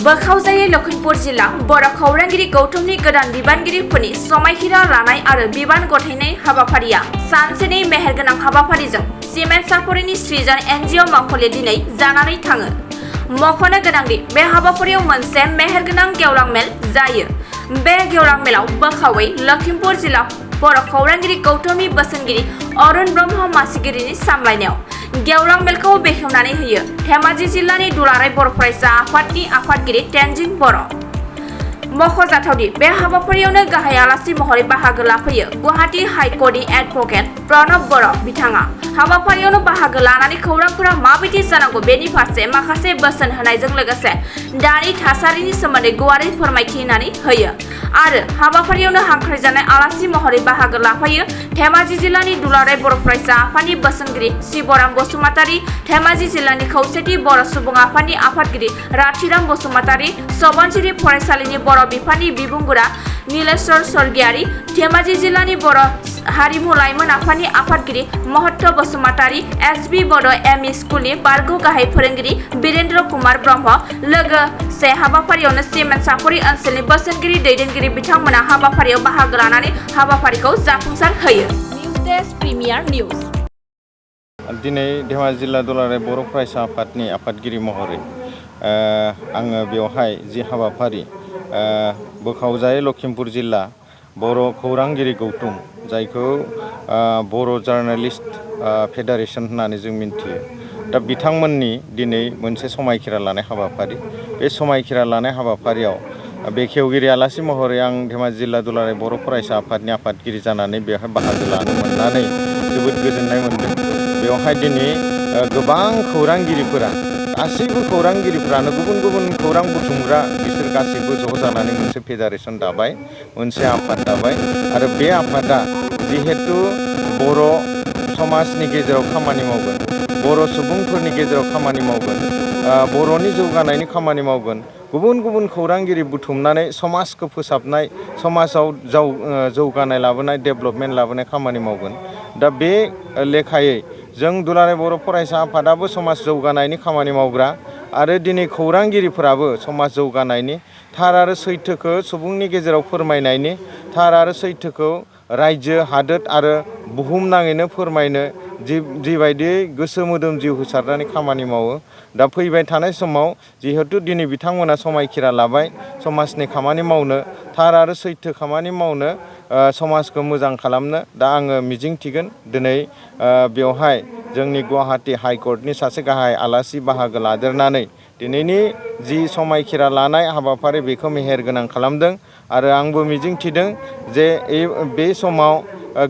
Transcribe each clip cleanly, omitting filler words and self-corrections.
बोखावजायै लखीमपुर जिल्ला बर'ख खौरांगिरि गौतमनि गोदान बिबानगिरिफोरनि समायखिरा लानाय आरो बिबान गथायनाय हाबाफारिया सानसेनि मेहेरगोनां हाबाफारिजों सिमेन्ट सापरिनि सृजन एनजिअ मावख'ले दिनै जानानै थाङो। मख'नो गोनांदि बे हाबाफारियाव मोनसे मेहेरगोनां गेवलां मेल जायो। बे गेवलां मेलाव बोखावै लखीमपुर जिल्ला बर'ख खौरांगिरि गौतमनि बोसोनगिरि अरुण ब्रह्म मासिगिरिनि सामलायनायाव गेवलां मेलखौ बेखेवनानै होयो धेमाजि जिल्लानि दुलाराय बर' फरायसा आफादनि आफादगिरि तेनजिं बर'। मख'जाथावदि बे हाबाफारियावनो गाहाय आलासि महरै बाहागो लाफैयो गुवाहाटी हाइकर्टनि एडभोकेट प्रणब बर' बिथाङा हाबाफारियावनो बाहागो लानानै खौरांफोरा माबायदि जानांगौ बेनि फारसे माखासे बोसोन होनायजों लोगोसे दानि थासारिनि सोमोन्दै गुवारै फोरमायथि होनानै होयो आरो हाबाफारियावनो हांख्रायजानाय आलासि महरै बाहागो लाफैयो धेमाजि जिल्लानि दुलाराय बर' फरायसा आफादनि बोसोनगिरि शिबराम बसुमतारी, धेमाजि जिल्लानि खौसेथि बर' सुबुं आफादनि आफादगिरि राथिराम बसुमतारी, सबनसिरि फरायसालिनि बर' बिफाननि बिबुंगोरा नीलेश्वर स्वर्गियारी, धेमाजि जिल्लानि बर' हारिमु लाइमोन आफादनि आफादगिरि मख'ज बसुमतारी, एसबि बोदो M.E स्कुलनि बारग' गाहाय फोरोंगिरि वीरेन्द्र कुमार ब्रह्म लोगोसे हाबाफारियावनो सिमेन्ट सापरि ओनसोलनि बोसोनगिरि दैदेनगिरि बिथांमोना हाबाफारियाव बाहागो लानानै हाबाफारिखौ जाफुंसार होयो। News desk premier news. दिनै धेमाजि जिल्ला दुलाराय बर' फरायसा आफादनि आफादगिरि महरै आङो बेवहाय जि हाबाफारि बोखावजायै लखीमपुर जिल्ला बर' खौरांगिरि गौतम जायखौ बर' जार्नालिस्ट फेडारेसन होननानै जों मिन्थियो। दा बिथांमोननि दिनै मोनसे समायखिरा लानाय हाबाफारि। बे समायखिरा लानाय हाबाफारियाव बेखेवगिरि आलासि महरै आं धेमाजि जिल्ला दुलाराय बर' फरायसा आफादनि आफादगिरि जानानै बेवहाय बाहागो लानो मोननानै जोबोद गोजोननाय मोनदों। बेवहाय दिनै गोबां खौरांगिरिफोरा गासैबो खौरांगिरिफ्रानो गुबुन गुबुन खौरां बुथुमग्रा बिसोर गासैबो ज' जानानै मोनसे फेडारेसन दाबाय, मोनसे आफाद दाबाय आरो बे आफादा जिहेतु बर' समाजनि गेजेराव खामानि मावगोन, बर' सुबुंफोरनि गेजेराव खामानि मावगोन, बर'नि जौगानायनि खामानि मावगोन, गुबुन गुबुन खौरांगिरि बुथुमनानै समाजखौ फोसाबनाय, समाजाव जौगानाय लाबोनाय, डेभेलपमेन्ट लाबोनाय खामानि मावगोन। दा बे लेखायै जों दुलाराय बर' फरायसा आफादाबो समाज जौगानायनि खामानि मावग्रा आरो दिनै खौरांगिरिफोराबो समाज जौगानायनि थार आरो सैथोखौ सुबुंनि गेजेराव फोरमायनायनि, थार आरो सैथोखौ रायजो हादोर आरो बुहुमनाङैनो फोरमायनो जिबायदि गोसो मोदोम जिउ होसारनानै खामानि मावो। दा फैबाय थानाय समाव जिहेतु दिनै बिथांमोना समायखिरा लाबाय समाजनि खामानि मावनो, थार आरो सैथो खामानि मावनो, समाजखौ मोजां खालामनो। दा आङो मिजिंथिगोन दिनै बेवहाय जोंनि गुवाहाटी हाइकर्टनि सासे गाहाय आलासि बाहागो लादेरनानै दिनैनि जि समायखिरा लानाय हाबाफारि बेखौ मेहेरगोनां खालामदों आरो आंबो मिजिंथिदों जे बे समाव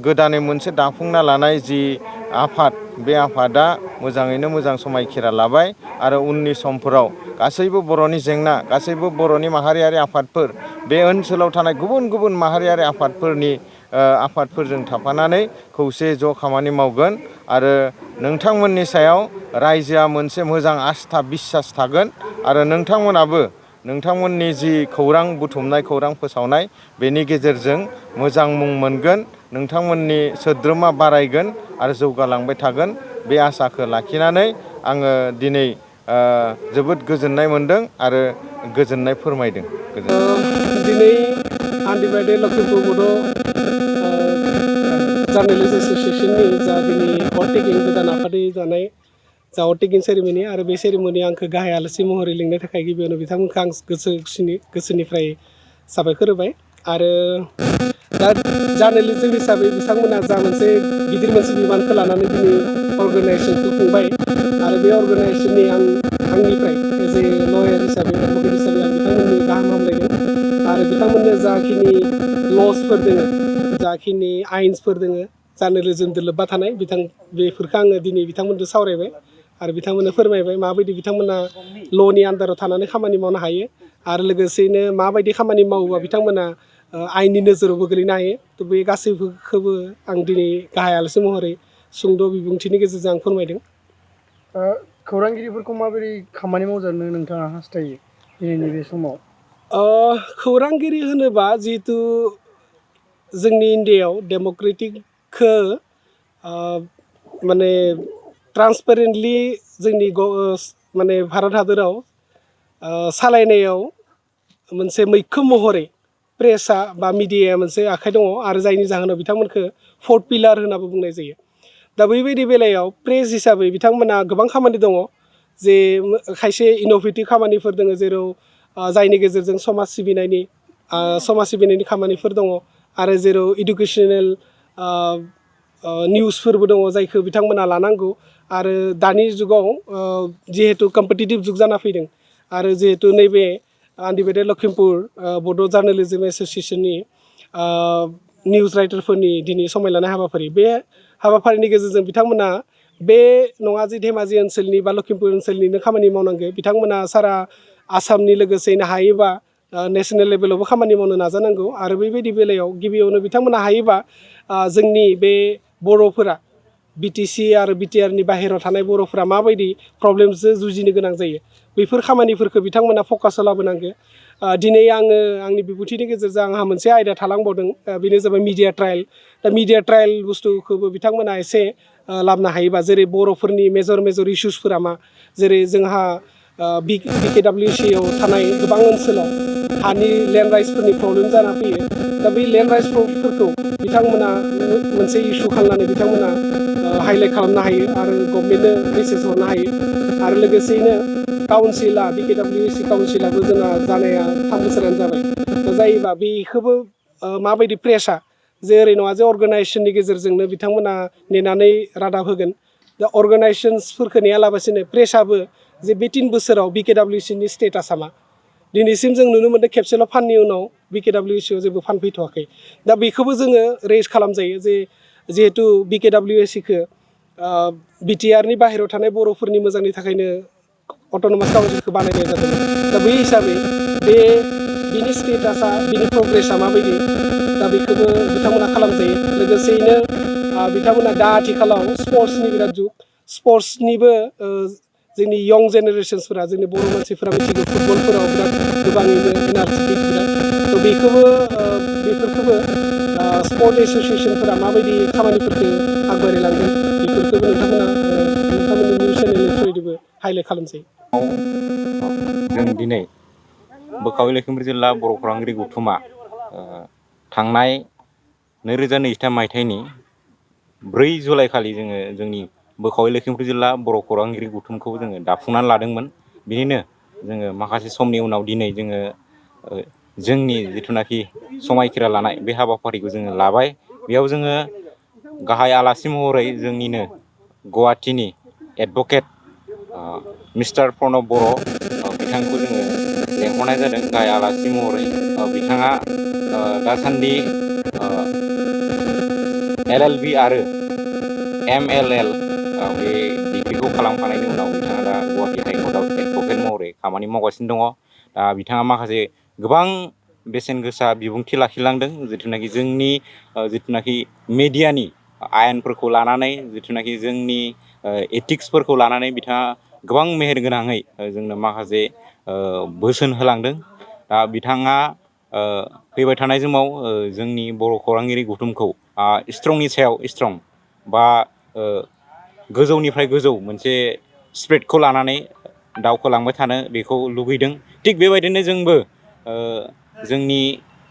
गोदानै मोनसे दाफुंना लानाय जि आफाद, बे आफादा मोजाङैनो मोजां समायखिरा लाबाय आरो उननि समफोराव गासैबो बर'नि जेंना, गासैबो बर'नि माहारियारि आफादफोर, बे ओनसोलाव थानाय गुबुन गुबुन माहारियारि आफादफोरजों थाफानानै खौसे ज' खामानि मावगोन आरो नोंथांमोननि सायाव रायजोआ मोनसे मोजां आस्था बिसास थागोन आरो नोंथांमोनाबो नोंथांमोननि जि खौरां बुथुमनाय, खौरां फोसावनाय बेनि गेजेरजों मोजां मुं मोनगोन, नोंथांमोननि सोद्रोमा बारायगोन आरो जौगालांबाय थागोन। बे आसाखौ लाखिनानै आङो दिनै जोबोद गोजोननाय मोनदों आरो गोजोननाय फोरमायदों। दिनै आनडिभाइडेड लखीमपुर बड' जार्नालिस्ट एस'सिएशननि जा दिनै अटेकिं गोदान आफादै जानाय जा अटेकिं सेरेमनि आरो बे सेरेमनियाव आंखौ गाहाय आलासि महरै लिंनो थाखाय गिबियावनो बिथांमोनखौ आं गोसोनिफ्राय साबायखर होबाय आरो दा जार्नालिस्ट हिसाबै बिथांमोना जा मोनसे गिदिर मोनसे बिबानखौ लानानै दिनै अर्गानाइजेसनखौ खुंबाय आरो बे अर्गानाइजेसननि आंनिफ्राय एज ए लयार हिसाबै एडभकेट हिसाबै आं बिथांमोननि गाहाम हामलायदों आरो बिथांमोननो जाखिनि लसफोर दोङो, जाखिनि आइन्सफोर दोङो जार्नालिज्मजों लोब्बा थानाय बेफोरखौ आङो दिनै बिथांमोनजों सावरायबाय आरो बिथांमोननो फोरमायबाय माबायदि बिथांमोना ल'नि आन्दाराव थानानै खामानि मावनो हायो आरो लोगोसेयैनो माबायदि खामानि मावोबा बिथांमोना आयेननि नोजोरावबो गोलैनो हायो। थ' बे गासैबोखौबो आं दिनै गाहाय आलासि महरै सुंद' बिबुंथिनि गेजेरजों आं फोरमायदों। खौरांगिरिफोरखौ माबोरै खामानि मावजानो नोंथाङा हास्थायो दिनैनि बे समाव? खौरांगिरि होनोबा जिहेतु जोंनि इन्डियायाव डेम'क्रेटिकखौ माने ट्रान्सपेरेन्टलि जोंनि माने भारत हादराव सालायनायाव मोनसे मैखोम महरै प्रेसआ बा मिडियाया मोनसे आखाइ दङ आरो जायनि जाहोनाव बिथांमोनखौ फोर्थ पिलार होननाबो बुंनाय जायो। दा बेबायदि बेलायाव प्रेस हिसाबै बिथांमोना गोबां खामानि दङ जे खायसे इन'भेटिभ खामानिफोर दङ जेराव जायनि गेजेरजों समाज सिबिनायनि खामानिफोर दङ आरो जेराव इडुकेसनेल निउसफोरबो दङ जायखौ बिथांमोना लानांगौ आरो दानि जुगाव जिहेतु कम्पिटिटिभ जुग जाना फैदों आरो जिहेतु नैबे आनडिभाइडेड लखिमपुर बड' जार्नेलिज्म एस'सिएशननि निउस राइटारफोरनि दिनै समाय लानाय हाबाफारि बे हाबाफारिनि गेजेरजों बिथांमोना बे नङा जे धेमाजि ओनसोलनि बा लखिमपुर ओनसोलनिनो खामानि मावनांगौ बिथांमोना सारा आसामनि लोगोसेनो हायोबा नेसनेल लेभेलावबो खामानि मावनो नाजानांगौ आरो बेबायदि बेलायाव गिबियावनो बिथांमोना हायोबा जोंनि बे बर'फोरा BTC आरो BTRनि बाहेरायाव थानाय बर'फोरा माबायदि प्रब्लेमजों जुजिनो गोनां जायो बेफोर खामानिफोरखौ बिथांमोना फकासाव लाबोनांगो। दिनै आङो आंनि बिबुंथिनि गेजेरजों आंहा मोनसे आयदा थालांबावदों बेनो जाबाय मिडिया ट्रायल। दा मिडिया ट्रायल बुस्थुखौबो बिथांमोना एसे लाबोनो हायोबा जेरै बर'फोरनि मेजर इस्युसफोरा मा जेरै जोंहा BKWCआव थानाय गोबां ओनसोलाव हानि लेन्ड राइट्सफोरनि प्रब्लेम जाना फैयो। दा बै लेन्ड राइट्सफोरखौ बिथांमोना मोनसे इस्यु खालामनानै बिथांमोना हाइलाइट खालामनो हायो आरो गभर्नमेन्टनो मेसेज हरनो हायो आरो लोगोसेयैनो काउन्सिला BKWC काउन्सिलाबो जोंहा जानाया 3 बोसोरानो जाबाय। दा जायोबा बेखौबो माबायदि प्रेसआ जे ओरै नङा जे अर्गानाइजेसननि गेजेरजोंनो बिथांमोना नेनानै रादाब होगोन। दा अर्गानाइजेसनसफोरखौ नेयालाबासिनो प्रेसआबो जे बे 3 बोसोराव BKWCनि स्टेटासा मा दिनैसिम जों नुनो मोन्दों खेबसेल' फाननि उनाव BKWCआव जेबो फान फैथ'वाखै। दा बेखौबो जोङो रेज खालामजायो जे जिहेतु BKWCखौ BTRनि बाहेरायाव थानाय बर'फोरनि मोजांनि थाखायनो अट'नमास काउन्सिलखौ बानायनाय जादों। दा बै हिसाबै बिनि स्टेटासा बिनि प्रग्रेसा माबायदि दा बेखौबो बिथांमोना खालामजायो। लोगोसेयैनो बिथांमोना दा आथिखालाव स्पर्ट्सनि बिराद जुग स्पर्ट्सनिबो जोंनि यं जेनेरेशन्सफोरा जोंनि बर' मानसिफोरा मिथिगौ फुटबलफोराव बिराद गोबाङैनो एनार्जेटिक बिराद थ' बेफोरखौबो स्पर्ट एस'सिएशनफोरा माबायदि खामानिफोरखौ आगबारिलांगोन बेफोरखौबो नोंथांमोननि निउस चेनेलनि थ्रुयैबो हाइलाइट खालामजायो। जों दिनै बोखावै लखिमपुर जिल्ला बर' खौरांगिरि गौथुमा थांनाय 2023 मायथाइनि 4 जुलाइ खालि जोङो जोंनि बोखावै लखिमपुर जिल्ला बर' खौरांगिरि गौथुमखौ जोङो दाफुंनानै लादोंमोन। बिनिनो जोङो माखासे समनि उनाव दिनै जोङो जोंनि जिथुनाखि समायखिरा लानाय बे हाबाफारिखौ जोङो लाबाय। बेयाव जोङो गाहाय आलासि महरै जोंनिनो गुवाहाटीनि एडभकेट मिस्टार प्रणब बर' बिथांखौ जोङो लेंहरनाय जादों गाहाय आलासि महरै। बिथाङा दासान्दि LLB आरो MLL बे डिग्रिखौ खालामखांनायनि उनाव बिथाङा दा गुवाहाटी हाइकर्टआव एडभकेट महरै खामानि मावगासिनो दङ। दा बिथाङा माखासे गोबां बेसेन गोसा बिबुंथि लाखिलांदों जिथुनाखि जोंनि जिथुनाखि मेडियानि आयेनफोरखौ लानानै जिथुनाखि जोंनि एथिक्सफोरखौ लानानै बिथाङा गोबां मेहेरगोनाङै जोंनो माखासे बोसोन होलांदों। दा बिथाङा फैबाय थानाय समाव जोंनि बर' खौरांगिरि गौथुमखौ स्ट्रंनि सायाव स्ट्रं बा गोजौनिफ्राय गोजौ मोनसे स्प्रिटखौ लानानै दावखोलांबाय थानो बेखौ लुगैदों। थिग बेबायदिनो जोंबो जोंनि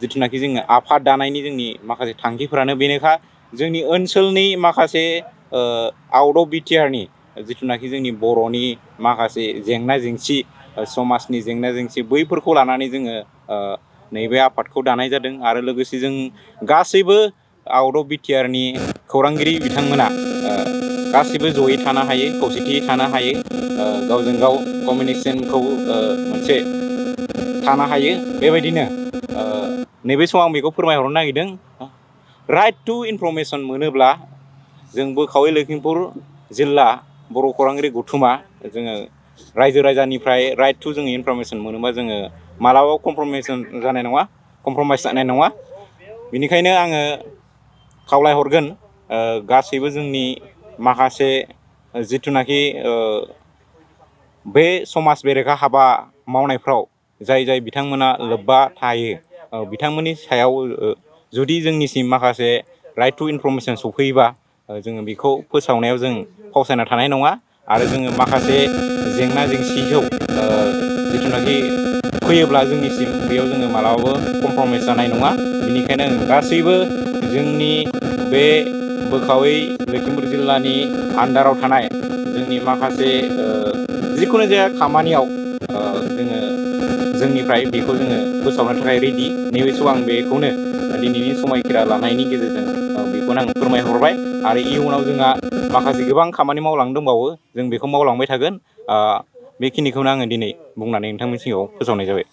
जिथुनाखि जोङो आफाद दानायनि जोंनि माखासे थांखिफोरानो बेनोखा जोंनि ओनसोलनि माखासे आउट अफ BTRनि जिथुनाखि जोंनि बर'नि माखासे जेंना जेंसि समाजनि जेंना जेंसि बैफोरखौ लानानै जोङो नैबे आफादखौ दानाय जादों। आरो लोगोसे जों गासैबो आउट अफ BTRनि खौरांगिरि बिथांमोना गासैबो जयै थानो हायो खौसेथियै थानो हायो गावजों गाव कमिउनिकेसनखौ मोनसे थानो हायो। बेबायदिनो नैबे समाव आं बेखौ फोरमायहरनो नागिरदों राइट टु इनफरमेसन मोनोब्ला जों बोखावै लखिमपुर जिल्ला बर' खौरांगिरि गौथुमा जोङो रायजो राजानिफ्राय राइट टु जोङो इनफरमेसन मोनोबा जोङो मालाबाबो कमप्रमाइस जानाय नङा। बेनिखायनो आङो खावलायहरगोन गासैबो जोंनि माखासे जिथुनाखि बे समाज बेरेखा हाबा मावनायफ्राव जाय बिथांमोना लोब्बा थायो बिथांमोननि सायाव जुदि जोंनिसिम माखासे राइट टु इनफरमेसन सफैयोबा जोङो बेखौ फोसावनायाव जों फावसायना थानाय नङा। आरो जोङो माखासे जेंना जेंसिखौ जिथुनाखि फैयोब्ला जोंनिसिम बेयाव जोङो मालाबाबो कमप्रमाइस जानाय नङा। बेनिखायनो गासैबो जोंनि बे बोखावै लखिमपुर जिल्लानि आन्दाराव थानाय जोंनि माखासे जिखुनु जाया खामानियाव जोङो जोंनिफ्राय बेखौ जोङो फोसावनो थाखाय रेडि। नैबे समाव आं बेखौनो दिनैनि समायखिरा लानायनि गेजेरजों बेखौनो आं फोरमायहरबाय आरो इयुनाव जोंहा माखासे गोबां खामानि मावलांनो दंबावो, जों बेखौ मावलांबाय थागोन। बेखिनिखौनो आङो दिनै बुंनानै नोंथांमोननि सिगाङाव फोसावनाय जाबाय।